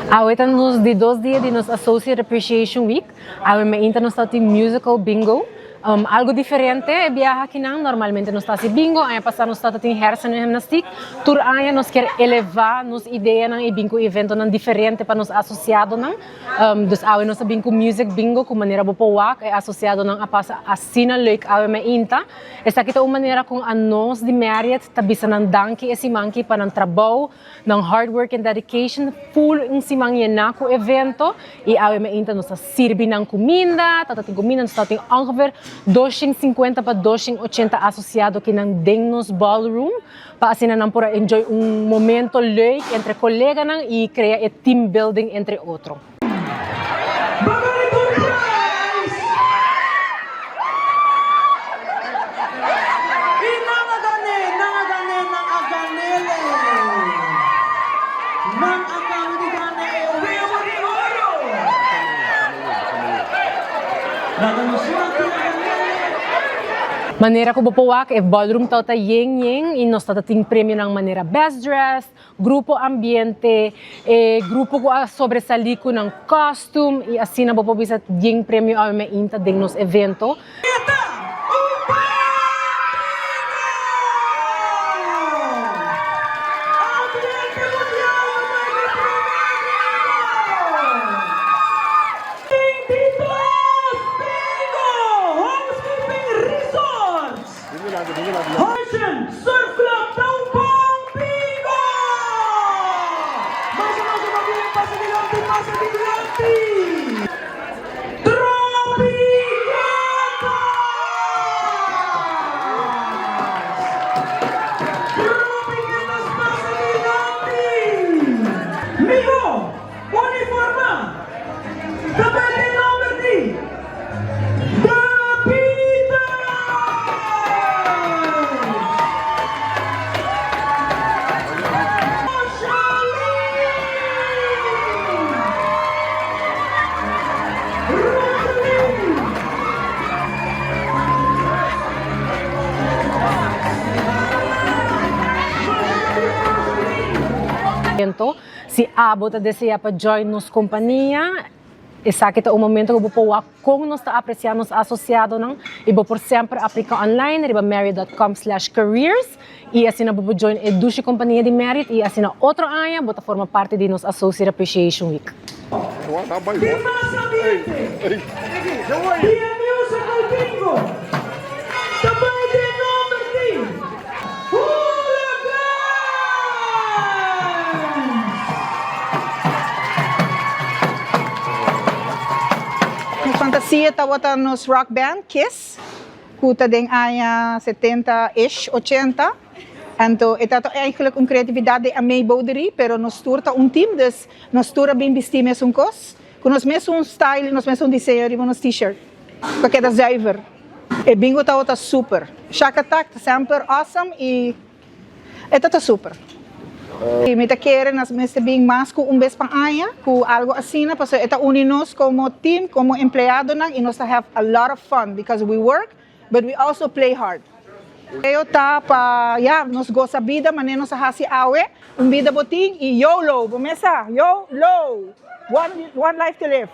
Awe ta nos di dos dia di nos Associate Appreciation Week. Awe mainta nos ta tin musical bingo. Algo diferente e biaha akinan. Normalmente nos ta hasi bingo, aña pasa nos ta tin hersengymnastiek. Tur aña nos kier eleva nos ideanan y bin cu eventonan diferente pa nos asociadonan. Dus awe nos a bin cu music bingo cu manera bo por wak e asociadonan a pasa asina leuk awe mainta. Esaki ta un manera con anos di Marriott ta bisa nan danki e siman ki pa nan trabou, Nan hard work and dedication full un siman yená ku evento i awe mainta nos ta sirbi nan kuminda, ta tin kuminda, nos ta tin ongeveer 250 pa 280 asosiado kinan den nos ballroom pa asina nan por a enjoy un momento leuk entre koleganan i krea e team building entre otro. Manera ku bo por wak e ballroom tabata yen yen i nos tabata tin premionan manera best dressed, Grupo ambiente, e grupo ku a sobresalí ku nan kòstum i asina bo por bisa yen premio awe meinta den nos evento. E ta un bon bingo! Ambiente mundial ta bai ku promé bingo! 22 bingo! Housekeeping Resorts! Ocean Surf Club ta un bon bingo! Masha masha pabien pasa dilanti pasa dilanti! Tropiquetas! Tropiquetas pasa dilanti! Miho uniforma ta bai den nomber di. The Beatles! Rosalie! Rosalie! Si abo ta desea pa join nos compania, Esaki ta un momento ku bo por wak kon nos ta apresiá nos asosiadonan i bo por semper apliká online riba marriott dot com slash careers i asina bo por join e dushi kompania di Marriott i asina otro aña bo ta forma parti di nos Associate Appreciation Week. Di mas ambiente di e musical bingo ta bai den nomber di Hooligans! Nos fantasia tabata nos rock band Kiss ku ta den aña setenta ish ochenta anto e tabata eigenlijk un creatividad di Amey Boderie pero nos tur ta un team dus nos tur a bin bisti mesun kos ku nos mesun style y nos mesun diseño riba nos t-shirt pa keda zuiver. E bingo tabata super. Shack Attack ta semper awesome y e ta ta super. Y mi ta kere nos mester bin mas cu un bes pa aña cu algo asina pasobra e ta uni nos como team, como empleadonan y nos ta have a lot of fun because we work but we also play hard. Eo ta pa ya nos gosa bida manera nos a haci awe, un bida bo tin y YOLO, bo mesa, YOLO! One, one life to live.